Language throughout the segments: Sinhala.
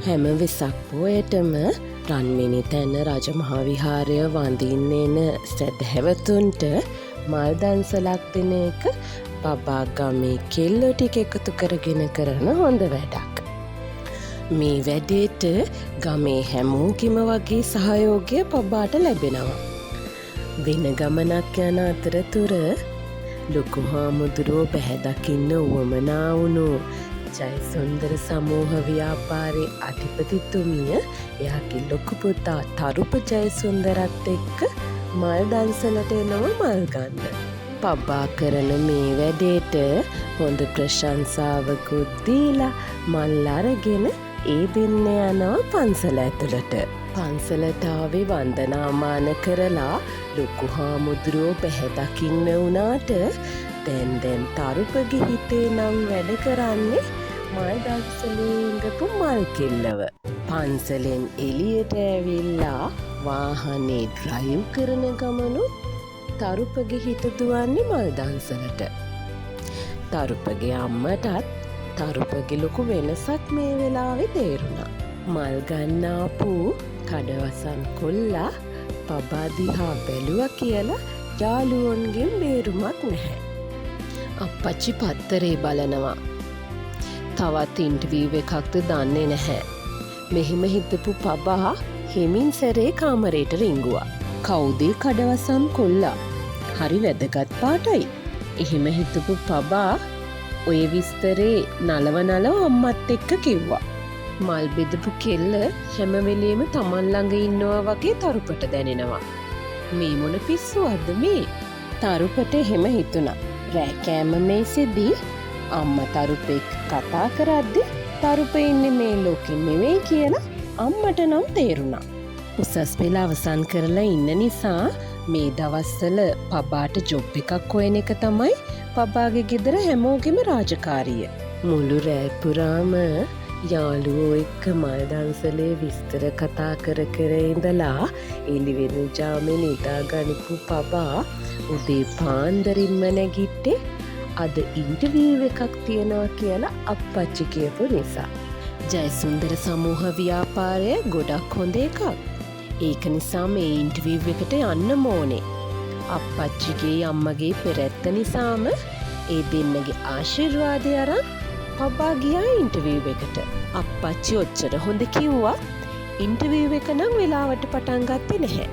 හැම වෙසක් පෝයටම රන්මිණි තැන රජමහා විහාරය වඳින්න එන සැදැහැවතුන්ට මල් දන්සලක් දෙන එක බබා ගමේ කෙල්ලෝ ටික එකතු කරගෙන කරන හොඳ වැඩක්. මේ වැඩේට ගමේ හැමෝගෙම වගේ සහයෝගය බබාට ලැබෙනවා. වෙන ගමනක් යන අතරතුර ලොකු හාමුදුරුවෝ බැහැ දකින්න උවමනා වුණු ජයසුන්දර සමූහ ව්‍යාපාරයේ අධිපතිතුමිය එයාගේ ලොකු පුතා තරුප ජයසුන්දරත් එක්ක මල් දන්සලට එනවා මල් ගන්න. පබ්බා කරන මේ වැඩේට හොඳ ප්‍රශංසාවකුත් දීලා මල් අරගෙන ඒ දෙන්න යනවා පන්සල ඇතුළට. පන්සලට ආවේ වන්දනාමාන කරලා ලොකු හාමුදුරුවෝ බැහැ දකින්න වුණාට දැන් දැන් තරුපගේ හිතේ නම් වැඩ කරන්නේ මල් දන්සලේ ඉඳපු මල් කෙල්ලව. පන්සලෙන් එළියට ඇවිල්ලා වාහනේ ඩ්‍රයිව් කරන ගමනුත් තරුපගේ හිත දුවන්නේ මල් දන්සලට. තරුපගේ අම්මටත් තරුපගේ ලොකු වෙනසක් මේ වෙලාවේ තේරුණා. මල් ගන්න ආපු කඩවසම් කොල්ලා පබා දිහා බැලුවා කියලා යාළුවන්ගෙන් බේරුමක් නැහැ. අප්පච්චි පත්තරේ බලනවා. තවත් ඉන්ටර්විව් එකක්ද දන්නේ නැහැ. මෙහෙම හිතපු පබා හෙමින් සැරේ කාමරේට රිංගුවා. කවුද ඒ කඩවසම් කොල්ලා? හරි වැදගත් පාටයි. එහෙම හිතපු පබා ඔය විස්තරේ නලව නලව අම්මත් එක්ක කිව්වා. මල් බෙදපු කෙල්ල හැම වෙලේම තමන් ළඟ ඉන්නවා වගේ තරුපට දැනෙනවා. මේ මොන පිස්සුවක්ද මේ? තරුපට එහෙම හිතුණා. රෑ කෑම මේසෙදී අම්මා තරුප එක්ක කතා කරද්දි තරුප ඉන්නේ මේ ලෝකෙ නෙවෙයි කියලා අම්මට නම් තේරුණා. උසස් පෙළ අවසන් කරලා ඉන්න නිසා මේ දවස්වල පබාට ජොබ් එකක් හොයන එක තමයි පබාගේ ගෙදර හැමෝගෙම රාජකාරිය. මුළු රෑ පුරාම යාළුවෝ එක්ක මල් දන්සලේ විස්තර කතා කර කර ඉඳලා එළිවෙන ජාමේ නිදා ගනිපු පබා උදේ පාන්දරින්ම නැගිට්ටේ අද ඉන්ටර්විව් එකක් තියෙනවා කියලා අප්පච්චි කියපු නිසා. ජයසුන්දර සමූහ ව්‍යාපාරය ගොඩක් හොඳ එකක්. ඒක නිසා මේ ඉන්ටර්විව් එකට යන්න ඕනේ. අප්පච්චිගේ අම්මගේ පෙරැත්ත නිසාම ඒ දෙන්නගේ ආශිර්වාදය අරන් පබා ගියා ඉන්ටර්විව් එකට. අප්පච්චි ඔච්චර හොඳ කිව්වත් ඉන්ටර්විව් එක නම් වෙලාවට පටන් ගත්තේ නැහැ.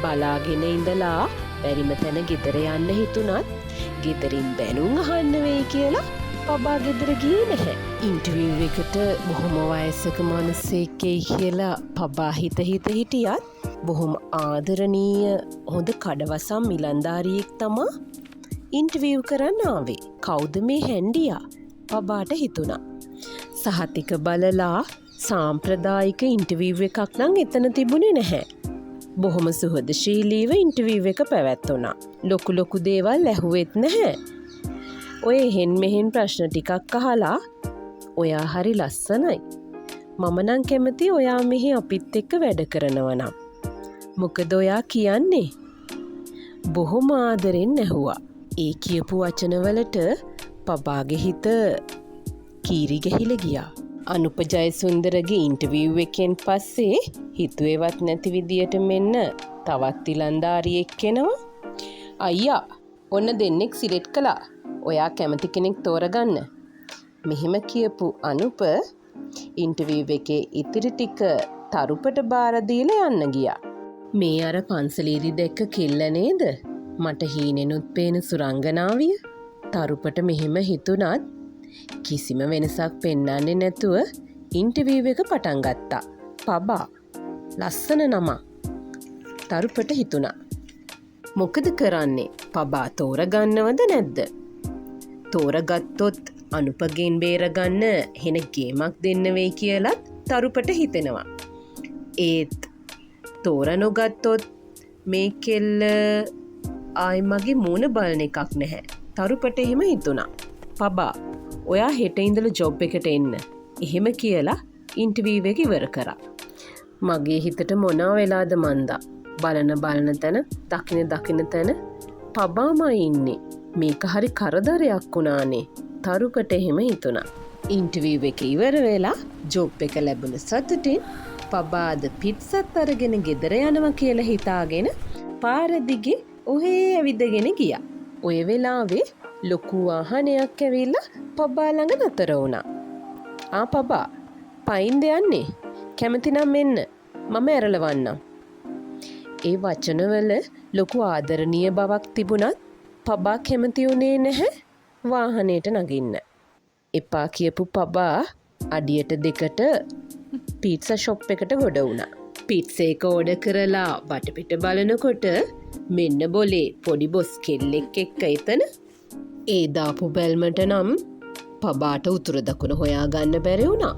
බලාගෙන ඉඳලා බැරිම තැන ගෙදර යන්න හිතුණත් ගෙදරින් බැනුම් අහන්න වෙයි කියලා පබා ගෙදර ගියේ නැහැ. ඉන්ටර්විව් එකට බොහොම වයසක මනුස්සයෙක් එයි කියලා පබා හිත හිත හිටියත් බොහොම ආදරණීය හොඳ කඩවසම් මිලන්දාරියෙක් තමා ඉන්ටර්විව් කරන්න ආවේ. කවුද මේ හැන්ඩියා? පබාට හිතුණා. සහතික බලලා සාම්ප්‍රදායික ඉන්ටර්විව් එකක් නම් එතන තිබුණේ නැහැ. බොහොම සුහදශීලීව ඉන්ටර්විව් එක පැවැත්වුණා. ලොකු ලොකු දේවල් ඇහුවෙත් නැහැ. ඔය එහෙන් මෙහෙන් ප්‍රශ්න ටිකක් අහලා ඔයා හරි ලස්සනයි. මම නම් කැමති ඔයා මෙහි අපිත් එක්ක වැඩ කරනවා නම්. මොකද ඔයා කියන්නේ? බොහොම ආදරෙන් ඇහුවා. ඒ කියපු වචනවලට පබාගේ හිත කීරි ගැහිලා ගියා. අනුප ජයසුන්දරගේ ඉන්ටර්විව් එකෙන් පස්සේ හිතුවේවත් නැති විදියට මෙන්න තවත් ඉලන්දාරියෙක් එනවා. අයියා, ඔන්න දෙන්නෙක් සිලෙක්ට් කළා. ඔයා කැමති කෙනෙක් තෝරගන්න. මෙහෙම කියපු අනුප ඉන්ටර්විව් එකේ ඉතිරි ටික තරුපට බාර දීලා යන්න ගියා. මේ අර පන්සලේදී දැක්ක කෙල්ල නේද? මට හීනෙනුත් පේන සුරංගනාවිය. තරුපට මෙහෙම හිතුණත් කිසිම වෙනසක් පෙන්වන්නේ නැතුව ඉන්ටර්විව් එක පටන් ගත්තා. පබා ලස්සන නමක්. තරුපට හිතුණා. මොකද කරන්නේ? පබා තෝරගන්නවද නැද්ද? තෝරගත්තොත් අනුපගෙන් බේරගන්න හෙන ගේමක් දෙන්න වෙයි කියලත් තරුපට හිතෙනවා. ඒත් තෝර නොගත්තොත් මේ කෙල්ල ආයි මගේ මූණ බලන එකක් නැහැ. තරුපට එහෙම හිතුණා. පබා ඔයා හෙට ඉඳලා ජොබ් එකට එන්න. එහෙම කියලා ඉන්ටර්විව් එක ඉවර කරා. මගේ හිතට මොනා වෙලාද මන්දා. බලන බලන තැන, දකින දකින තැන පබාමයි ඉන්නේ. මේක හරි කරදරයක් වුණානේ. තරුපට එහෙම හිතුණා. ඉන්ටර්විව් එක ඉවර වෙලා ජොබ් එක ලැබුණ සතුටින් පබා අද පිට්සත් අරගෙන ගෙදර යනවා කියලා හිතාගෙන පාර දිගේ ඔහේ ඇවිදගෙන ගියා. ඔය වෙලාවේ ලොකු වාහනයක් ඇවිල්ලා පබා ළඟ නතර වුණා. "ආ පබා, පයින්ද යන්නේ? කැමති නම් එන්න. මම ඇරලවන්නම්." ඒ වචනවල ලොකු ආදරණීය බවක් තිබුණත් පබා කැමති වුණේ නැහැ වාහනයට නගින්න. එපා කියපු පබා අඩියට දෙකට පීට්සා ෂොප් එකට ගොඩ වුණා. පිට්සා එක ඕඩර් කරලා වටපිට බලනකොට මෙන්න බොලේ පොඩි බොස් කෙල්ලෙක් එක්ක එතන. ඒ දාපු බැල්මට නම් පබාට උතුර දකුණ හොයාගන්න බැරි වුණා.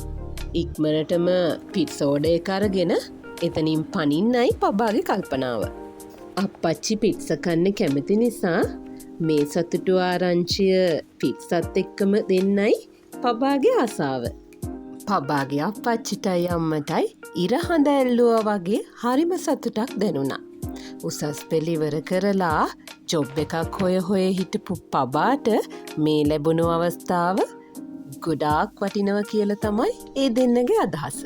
ඉක්මනටම පිට්සා ඕඩර් එක අරගෙන එතනින් පනින්නයි පබාගේ කල්පනාව. අප්පච්චි පිට්සා කන්න කැමති නිසා මේ සතුටු ආරංචිය පිට්සත් එක්කම දෙන්නයි පබාගේ ආසාව. පබාගේ අප්පච්චිටයි අම්මටයි ඉර හඳ ඇල්ලුවා වගේ හරිම සතුටක් දැනුණා. උසස් පෙළ ඉවර කරලා ජොබ් එකක් හොය හොය හිටපු පබාට මේ ලැබුණු අවස්ථාව ගොඩාක් වටිනවා කියලා තමයි ඒ දෙන්නගේ අදහස.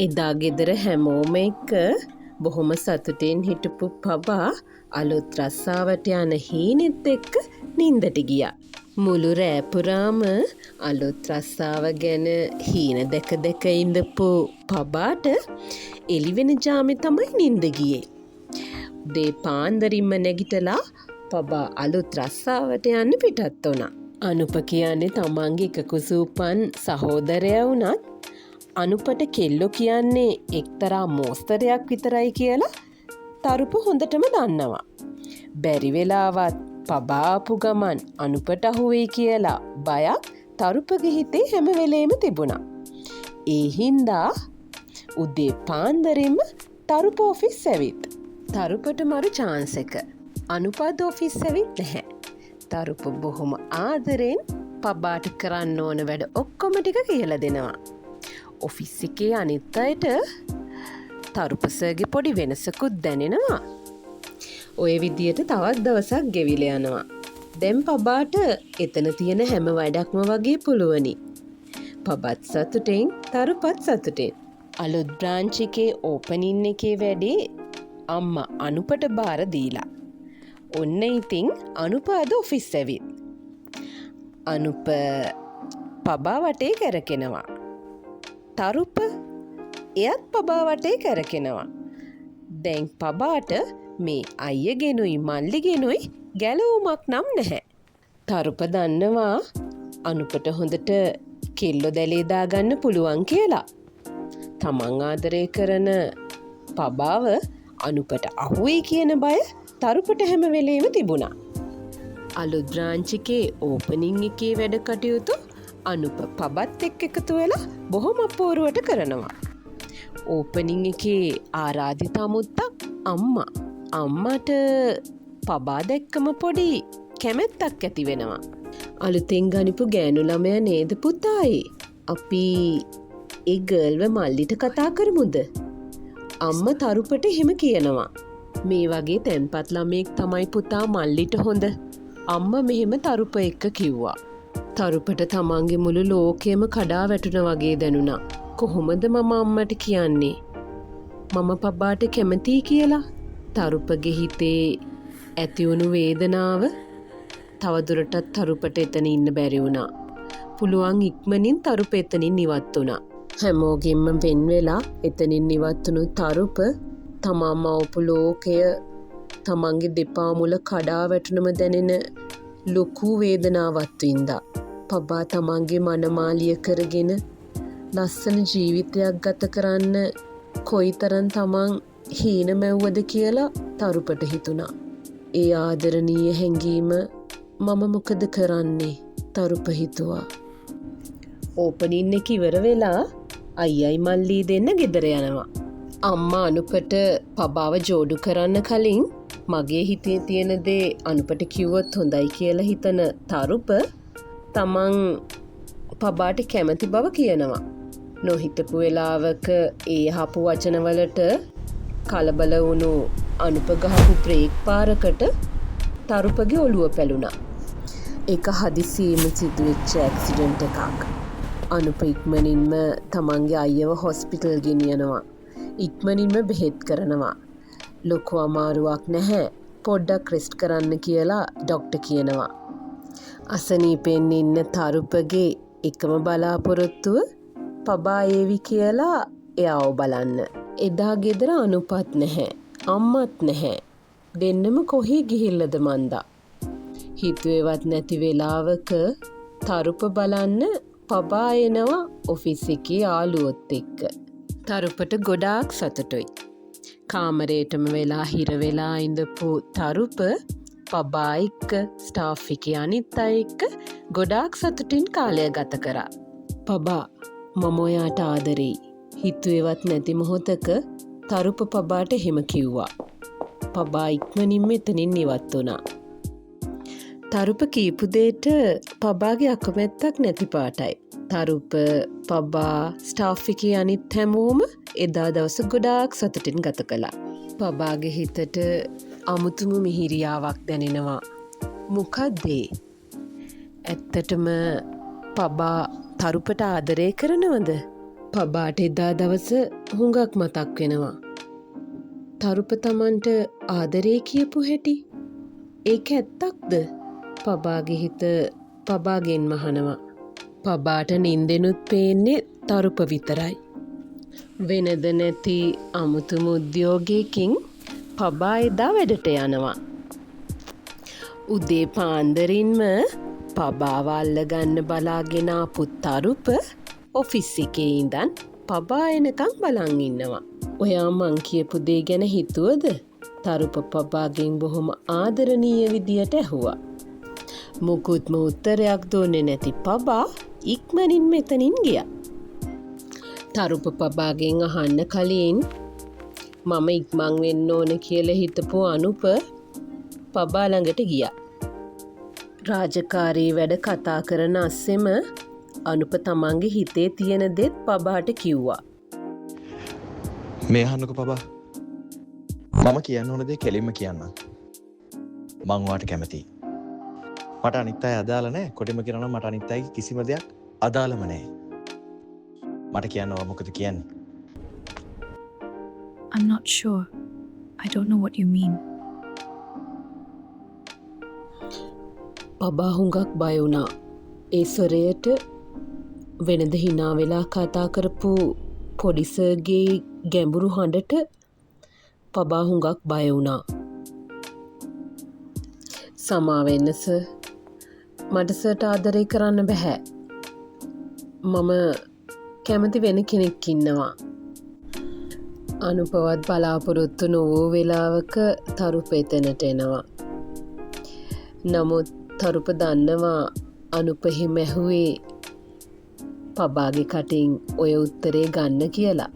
එදා ගෙදර හැමෝම එක්ක බොහොම සතුටින් හිටපු පබා අලුත් රස්සාවට යන හීනෙත් එක්ක නින්දට ගියා. මුළු රෑ පුරාම අලුත් රස්සාව ගැන හීන දැක දැක ඉඳපු පබාට එළිවෙන ජාමේ තමයි නින්ද ගියේ. උදේ පාන්දරින්ම නැගිටලා පබා අලුත් රස්සාවට යන්න පිටත් වුණා. අනුප කියන්නේ තමන්ගේ එක කුසූපන් සහෝදරයා වුණත් අනුපට කෙල්ලෝ කියන්නේ එක්තරා මෝස්තරයක් විතරයි කියලා තරුප හොඳටම දන්නවා. බැරි වෙලාවත් පබා ආපු ගමන් අනුපට අහුවෙයි කියලා බයක් තරුපගේ හිතේ හැම වෙලේම තිබුණා. ඒ හින්දා උදේ පාන්දරින්ම තරුප ඔෆිස් ඇවිත්. තරුපට මරු චාන්ස් එක. අනුප අද ඔෆිස් ඇවිත් නැහැ. තරුප බොහොම ආදරෙන් පබාට කරන්න ඕන වැඩ ඔක්කොම ටික කියලා දෙනවා. ඔෆිස් එකේ අනිත් අයට තරුප සර්ගේ පොඩි වෙනසකුත් දැනෙනවා. ඔය විදියට තවත් දවසක් ගෙවිලා යනවා. දැන් පබාට එතන තියෙන හැම වැඩක්ම වගේ පුළුවනි. පබත් සතුටෙන් තරුපත් සතුටෙන්. අලුත් බ්‍රාන්ච් එකේ ඕපනින් එකේ වැඩේ අම්මා අනුපට බාර දීලා. ඔන්න ඉතින් අනුප අද ඔෆිස් ඇවිත්. අනුප පබා වටේ කැරකෙනවා. තරුප එයත් පබා වටේ කැරකෙනවා. දැන් පබාට මේ අයියගෙනුයි මල්ලිගෙනුයි ගැලවුමක් නම් නැහැ. තරුප දන්නවා අනුපට හොඳට කෙල්ලො දැලේ දාගන්න පුළුවන් කියලා. තමන් ආදරය කරන පබාව අනුපට අහුවෙයි කියන බය තරුපට හැම වෙලේම තිබුණා. අලුත් බ්‍රාන්ච් එකේ ඕපනින් එකේ වැඩ කටයුතු අනුප පබත් එක්ක එකතු වෙලා බොහොම අපූරුවට කරනවා. ඕපනින් එකේ ආරාධිත අමුත්තක් අම්මා. අම්මට පබා දැක්කම පොඩි කැමැත්තක් ඇති වෙනවා. "අලුතෙන් ගනිපු ගෑනු ළමයා නේද පුතායි? අපි ඒ ගර්ල්ව මල්ලිට කතා කරමුද?" අම්ම තරුපට එහෙම කියනවා. "මේ වගේ තැන්පත් ළමයෙක් තමයි පුතා මල්ලිට හොඳ." අම්ම මෙහෙම තරුප එක්ක කිව්වා. තරුපට තමන්ගේ මුළු ලෝකයම කඩා වැටුණ වගේ දැනුණා. කොහොමද මම අම්මට කියන්නේ? මම පබාට කැමතියි කියලා? තරුපගේ හිතේ ඇතිවුණු වේදනාව තවදුරටත් තරුපට එතන ඉන්න බැරි වුණා. පුළුවන් ඉක්මනින් තරුප එතනින් ඉවත් වුණා. හැමෝගෙන්ම වෙන් වෙලා එතනින් ඉවත් වුණු තරුප තමා මවපු ලෝකය තමන්ගේ දෙපා මුල කඩා වැටුණම දැනෙන ලොකු වේදනාවක් වින්දා. පබා තමන්ගේ මනමාලිය කරගෙන ලස්සන ජීවිතයක් ගත කරන්න කොයිතරම් තමන් හීන මැව්වද කියලා තරුපට හිතුණා. ඒ ආදරණීය හැඟීම මම මොකද කරන්නේ තරුප හිතුවා. ඕපනින් එක ඉවර වෙලා අයියයි මල්ලී දෙන්න ගෙදර යනවා. අම්මා අනුපට පබාව ජෝඩු කරන්න කලින් මගේ හිතේ තියෙන දේ අනුපට කිව්වොත් හොඳයි කියලා හිතන තරුප තමන් පබාට කැමති බව කියනවා. නොහිතපු වෙලාවක ඒ අහපු වචනවලට කලබල වුණු අනුප ගහපු බ්‍රේක් පාරකට තරුපගේ ඔළුව පැලුණා. ඒක හදිසියෙම සිදුවෙච්ච ඇක්සිඩන්ට් එකක්. අනුප ඉක්මනින්ම තමන්ගේ අයියව හොස්පිටල් ගෙනියනවා. ඉක්මනින්ම බෙහෙත් කරනවා. ලොකු අමාරුවක් නැහැ. පොඩ්ඩක් රෙස්ට් කරන්න කියලා ඩොක්ටර් කියනවා. අසනීපෙන් ඉන්න තරුපගේ එකම බලාපොරොත්තුව පබා ඒවි කියලා එයාව බලන්න. එදා ගෙදර අනුපත් නැහැ. අම්මත් නැහැ. දෙන්නම කොහේ ගිහිල්ලද මන්දා. හිතුවේවත් නැති වෙලාවක තරුප බලන්න පබා එනවා ඔෆිස් එකේ යාළුවොත් එක්ක. තරුපට ගොඩාක් සතුටුයි. කාමරේටම වෙලා හිර වෙලා ඉඳපු තරුප පබා එක්ක, ස්ටාෆ් එකේ අනිත් අය එක්ක ගොඩාක් සතුටින් කාලය ගත කරා. පබා, මම ඔයාට ආදරෙයි. හිතුවේවත් නැති මොහොතක තරුප පබාට එහෙම කිව්වා. පබා ඉක්මනින්ම එතනින් ඉවත් වුණා. තරුප කියපු දෙයට පබාගේ අකමැත්තක් නැති පාටයි. තරුප, පබා, ස්ටාෆ් එකේ අනිත් හැමෝම එදා දවස ගොඩාක් සතුටින් ගත කළා. පබාගේ හිතට අමුතුම මිහිරියාවක් දැනෙනවා. මොකද්ද ඒ? ඇත්තටම පබා තරුපට ආදරය කරනවද? පබාට එදා දවස හුඟක් මතක් වෙනවා. තරුප තමන්ට ආදරේ කියපු හැටි. ඒක ඇත්තක්ද? පබාගේ හිත පබාගෙන්ම අහනවා. පබාට නින්දෙනුත් පේන්නේ තරුප විතරයි. වෙනද නැති අමුතුම උද්‍යෝගයකින් පබා එදා වැඩට යනවා. උදේ පාන්දරින්ම පබාව අල්ලගන්න බලාගෙන ආපු තරුප ඔෆිස් එකේ ඉඳන් පබා එනකන් බලන් ඉන්නවා. ඔයා මං කියපු දේ ගැන හිතුවද? තරුප පබාගෙන් බොහොම ආදරණීය විදියට ඇහුවා. මුකුත්ම උත්තරයක් දුන්නේ නැති පබා ඉක්මනින් මෙතනින් ගියා. තරුප පබාගෙන් අහන්න කලින් මම ඉක්මන් වෙන්න ඕන කියලා හිතපු අනුප පබා ළඟට ගියා. රාජකාරී වැඩ කතා කරන අස්සෙම අනුප තමන්ගේ හිතේ තියෙන දේත් පබාට කිව්වා. මේ අහන්නකෝ පබා. මම කියන්න ඕන දේ කෙලින්ම කියන්නම්. මං ඔයාට කැමතියි. මට අනිත් අය අදාළ නෑ. කොටිම කියනවා නම් මට අනිත් අයගේ කිසිම දෙයක් අදාළම නෑ. මට කියන්න ඔයා මොකද කියන්නේ? I'm not sure. I don't know what you mean. පබා හුඟක් බය වුණා. ඒ ස්වරයට වෙනද හිනා වෙලා කතා කරපු පොඩි සර්ගේ ගැඹුරු හඬට පබා හුඟක් බය වුණා. සමා වෙන්න සර්. මට සර්ට ආදරේ කරන්න බැහැ. මම කැමති වෙන කෙනෙක් ඉන්නවා. අනුපවත් බලාපොරොත්තු නොවූ වෙලාවක තරුප එතනට එනවා. නමුත් තරුප දන්නවා අනුප එහෙම ඇහුවේ පබාගේ කටින් ඔය උත්තරේ ගන්න කියලා.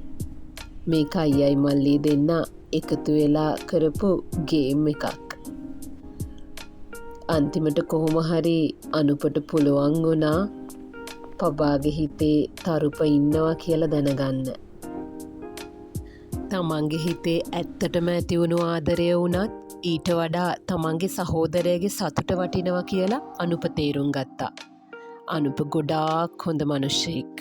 මේක අයියයි මල්ලි දෙන්න එකතු වෙලා කරපු ගේම් එකක්. අන්තිමට කොහොම හරි අනුපට පුළුවන් වුණා පබාගේ හිතේ තරුප ඉන්නවා කියලා දැනගන්න. තමන්ගේ හිතේ ඇත්තටම ඇතිවුණු ආදරය වුණත් ඊට වඩා තමන්ගේ සහෝදරයාගේ සතුට වටිනවා කියලා අනුප තේරුම් ගත්තා. අනුප ගොඩාක් හොඳ මනුෂ්‍යයෙක්.